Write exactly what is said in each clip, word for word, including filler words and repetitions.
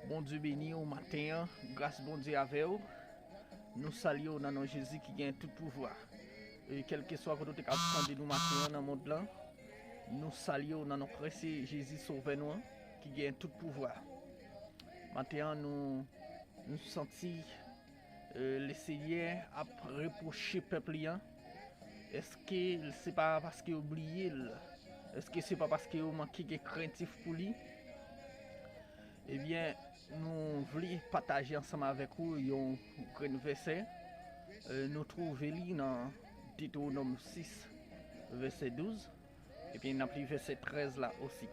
Bondye beni w maten an, gras Bondye avè w. Nou salye w nan non Jezi ki gen tout pouvwa. E kèlkeswa kote w te ka ap tande nou maten an nan mond lan, nou salye w nan non presye Jezi Sovè nou an ki gen tout pouvwa. Maten an nou, nou santi, e, Lesenyè ap repwoche pèp li an. Èske se pa paske yo bliye l? Èske se pa paske yo manke gen krentif pou li? Ebyen, nou vle pataje ansanm avèk ou yon grenn vèsè. E, nou twouve li nan Detewonòm sis, vèsè douz, epi n ap li vèsè trèz la osi.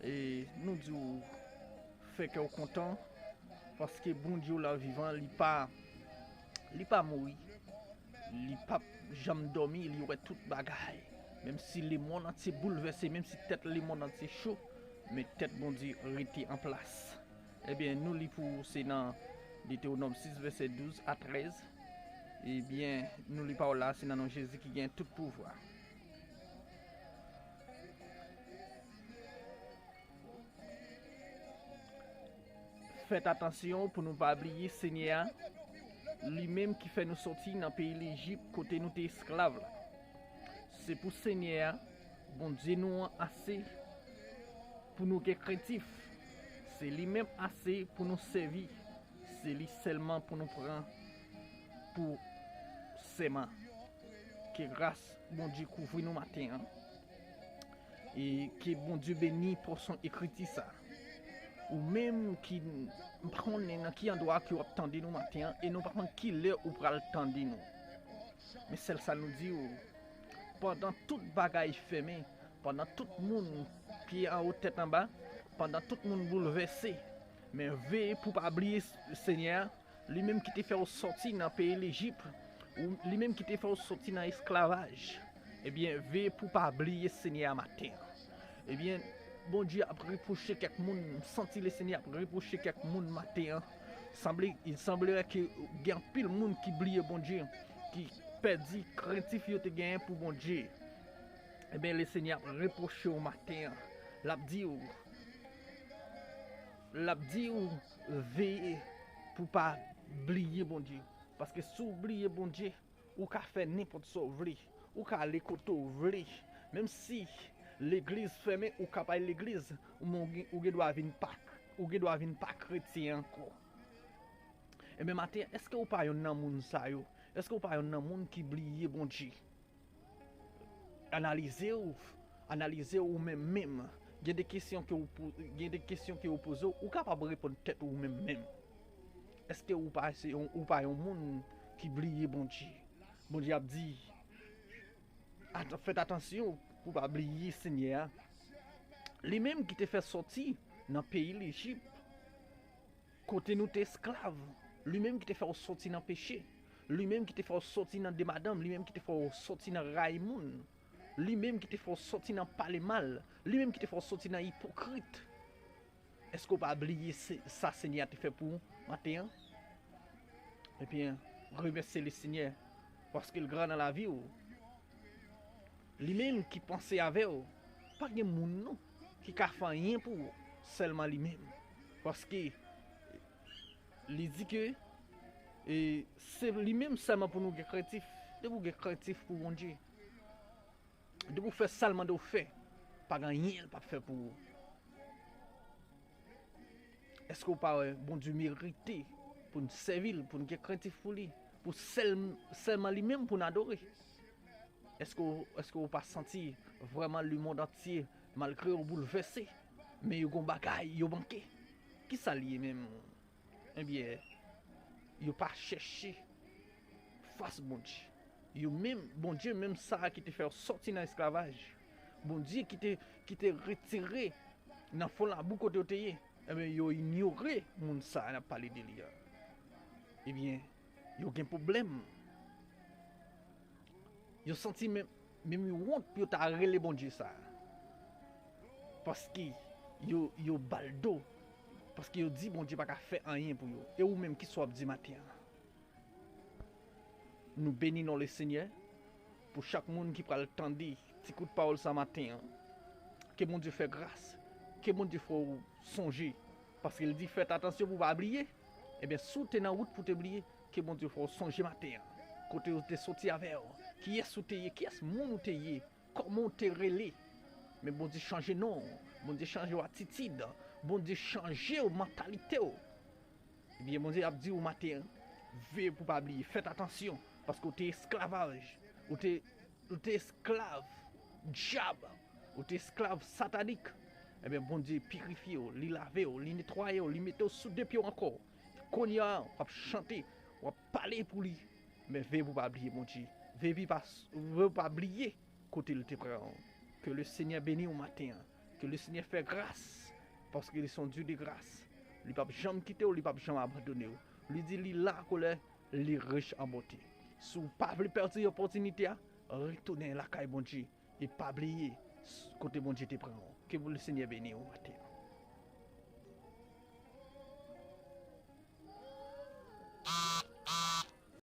E nou di w, fè kè w kontan, paske Bondye w la vivan, li pa, li pa mouri, li p ap janm dòmi, li wè tout bagay. Menm si lemonn antye boulvèse, menm si tèt lemonn antye cho, men tèt Bondye rete an plas. Ebyen, nou li pou ou, se nan Detewonòm sis, vèsè douz a trèz. Ebyen, nou li pawòl la, se nan non Jezi ki gen tout pouvwa. Fèt atansyon pou nou pa bliye Senyè a, li menm ki fè nou sòti nan peyi Lejip kote nou te esklav la. Se pou Senyè a, Bondye nou an, ase pou nou gen krentif. Se li menm ase pou nou sèvi. Se li sèlman pou nou pran pou sèman. Ke gras Bondye kouvri nou maten an. E ke Bondye beni pòsyon ekriti sa. Ou menm ki, m pa konnen nan ki andwa ke w ap tande nou maten an, e nou pa konn ki lè ou pral tande nou. Men sèl sa nou di w, pandan tout bagay fèmen, pandan tout moun pye anwo tèt anba, pandan tout moun boulvèse, men veye pou pa bliye Senyè a, li menm ki te fè w sòti nan peyi Lejip, ou li menm ki te fè w sòti nan esklavaj. Ebyen, veye pou pa bliye Senyè a maten an. Ebyen, Bondye ap repwoche kèk moun, m santi Lesenyè ap repwoche kèk moun maten an. Sanble, il semblerait ke gen anpil moun ki bliye Bondye, ki pèdi krentif yo te genyen pou Bondye. Ebyen, Lesenyè ap repwoche w maten an. L ap di w, l ap di w, veye pou pa bliye Bondye. Paske si w bliye Bondye, ou ka fè nenpòt sa w vle. Ou ka ale kote w vle. Menm si legliz fèmen, ou ka pa al legliz, ou, ou gen, ou gen dwa vin pa, ou gen dwa vin pa kretyen ankò. Ebyen, maten an, èske ou pa yonn nan moun sa yo? Èske ou pa yonn nan moun ki bliye Bondye? Analize w, analize w ou menm menm. Gen de kesyon ke w po-, gen de kesyon ke w poze w, ou kapab reponn tèt ou menm menm. Èske ou pa se yon, ou pa yon moun ki bliye Bondye? Bondye ap di, at-, fèt atansyon pou pa bliye Senyè a. Li menm ki te fè sòti nan peyi Lejip, kote nou te esklav. Li menm ki te fè w sòti nan peche. Li menm ki te fè w sòti nan demadanm. Li menm ki te fè w sòti nan rayi moun. Li menm ki te fè w sòti nan pale mal. Li menm ki te fè w sòti nan ipokrit. Èske w pa bliye se, sa Senyè a te fè pou ou maten an? Ebyen, remèsye Lesenyè, paske l gran nan lavi w. Li menm ki panse avè w. Pa gen moun non ki ka fè anyen pou ou, sèlman li menm. Paske li di ke, e, se li menm sèlman pou nou gen krentif. Depi w gen krentif pou Bondye, depi w fè sa l mande w fè, pa gen anyen l p ap fè pou ou. Èske w pa wè Bondye merite pou n sèvi l, pou n gen krentif pou li, pou sèl, sèlman li menm pou n adore? Èske w, èske w pa santi vrèman lemonn antye, malgre yo boulvèse, men yo gon bagay yo manke? Kisa l ye menm? Ebyen, yo pa chèche fas Bondye. Yo menm, Bondye menm sa a ki te fè yo sòti nan esklavaj, Bondye ki te, ki te retire nan fon labou kote yo te ye, ebyen, yo inyore moun sa a n ap pale de li a. Ebyen, yo gen pwoblèm. Yo santi menm, menm yo wont pou yo ta rele Bondye sa a. Paske yo, yo ba l do. Paske yo di Bondye pa ka fè anyen pou yo. E ou menm, kisa w ap di maten an? Nou beni non Lesenyè pou chak moun ki pral tande ti kout pawòl sa maten an. Ke Bondye fè gras. Ke Bondye fè w sonje. Paske l di, fèt atansyon pou w pa bliye. Ebyen, si w te nan wout pou w te bliye, ke Bondye fè w sonje maten an. Kote w te soti avè w. Kiyès ou te ye? Kiyès moun ou te ye? Kòman w te rele? Men Bondye chanje non w. Bondye chanje w atitid. Bondye chanje w mantalite w. Ebyen, Bondye ap di w maten an, veye pou w pa bliye. Fèt atansyon. Paske w te esklavaj. Ou te, ou te esklav dyab. Ou te esklav satanik. Ebyen, Bondye pirifye w, li lave w, li netwaye w, li mete w sou de pye w ankò. Kounye a, w ap chante, w ap pale pou li. Men veye pou w pa bliye Bondye. Veye pou w pa, veye pou w pa bliye kote l te pran w. Ke le Senyè beni w maten an. Ke le Senyè fè gras. Paske li se yon Dye de gras. Li p ap janm kite w, li p ap janm abandone w. Li di li la kolè, li rich an bonte. Si w pa vle pèdi opòtinite a, retounen lakay Bondye. E pa bliye s-, kote Bondye te pran w. Ke le Senyè beni w maten.